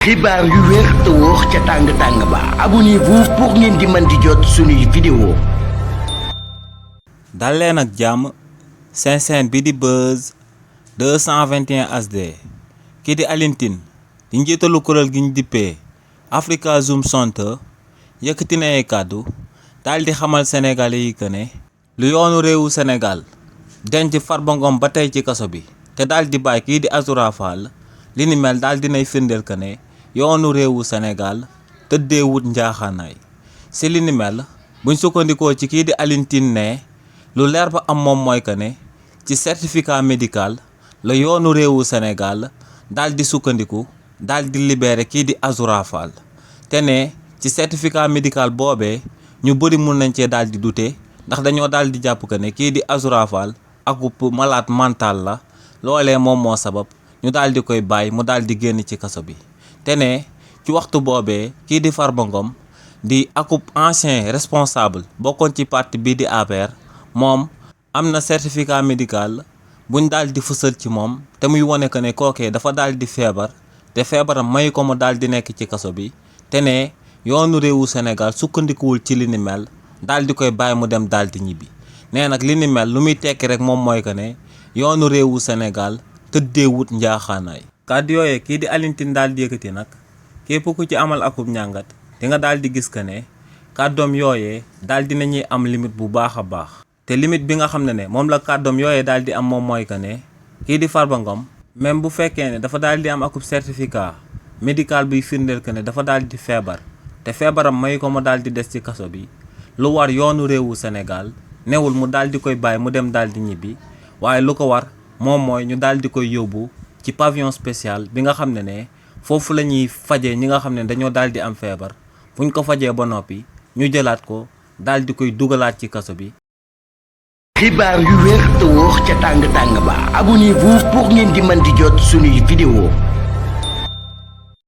xibaar yu wér te wóor ca tàng-tàng ba abonnez-vous pour ngeen di mën di jot suñuy vidéo. dal leen ak jàmm seen chaîne bi di Buzz 221 HD kii di Alioune Tine di njiitalu kuréel gi ñu dippee Africa Zoom Center yëkkati na ay kàddu daal di xamal sénégalais yi que ne lu yoonu réewu Sénégal denc Farba Ngom ba tey ci kaso bi te daal di bàyyi kii di Azoura Fall li ni mel daal dinay firndeel que ne yoonu réewu Sénégal tëddeewut njaaxaanaay si li ni mel buñ sukkandikoo ci kii di Alioune Tine ne lu leer ba am moom mooy que ne ci certificat médical la yoonu réewu Sénégal daal di sukkandiku daal di libéré kii di Azoura Fall te ne ci certificat médical boobee ñu bëri mun nañ cee daal di douter ndax dañoo daal di jàpp que ne kii di Azoura Fall akub malade mental la loolee moom moo sabab ñu daal di koy bàyyi mu daal di génn ci kaso bi te ne ci waxtu boobee kii di Farba Ngom di akub ancien responsable bokkoon ci parti bii di APR moom am na certificat médical buñ daal di fësal ci moom te muy wone que ne kookee dafa daal di feebar te feebaram may ko mu daal di nekk ci kaso bi te ne yoonu réewu Sénégal sukkandikuwul ci li ni mel daal di koy bàyyi mu dem daal di ñibbi nee nag li ni mel lu muy tekki rek moom mooy que ne yoonu réewu Sénégal tëddeewut njaaxaanaay kàddu yooyee kii di Alioune Tine daal di yëkkati nag képp ku ci amal akub njàngat di nga daal di gis que ne kàddoom yooyee daal di nañuy am limite bu baax a baax te limite bi nga xam ne moom la kàddoom yooyee daal di am moom mooy que ne kii di Farba Ngom même bu fekkee ne dafa daal di am akub certificat médical buy firndeel que ne dafa daal di feebar te feebaram may ko mu daal di des ci kaso bi lu war yoonu réewu Sénégal newul mu daal di koy bàyyi mu dem daal di ñibbi waaye lu ko war moom mooy ñu daal di koy yóbbu ci pavillon spécial bi nga xam ne foofu la ñuy fajee ñi nga xam ne dañoo daal di am feebar buñ ko fajee ba noppi ñu jëlaat ko daal di koy dugalaat ci kaso bi. xibaar yu wér te wóor ca tàng-tàng ba abonnez-vous pour ngeen di mën di jot suñuy vidéo.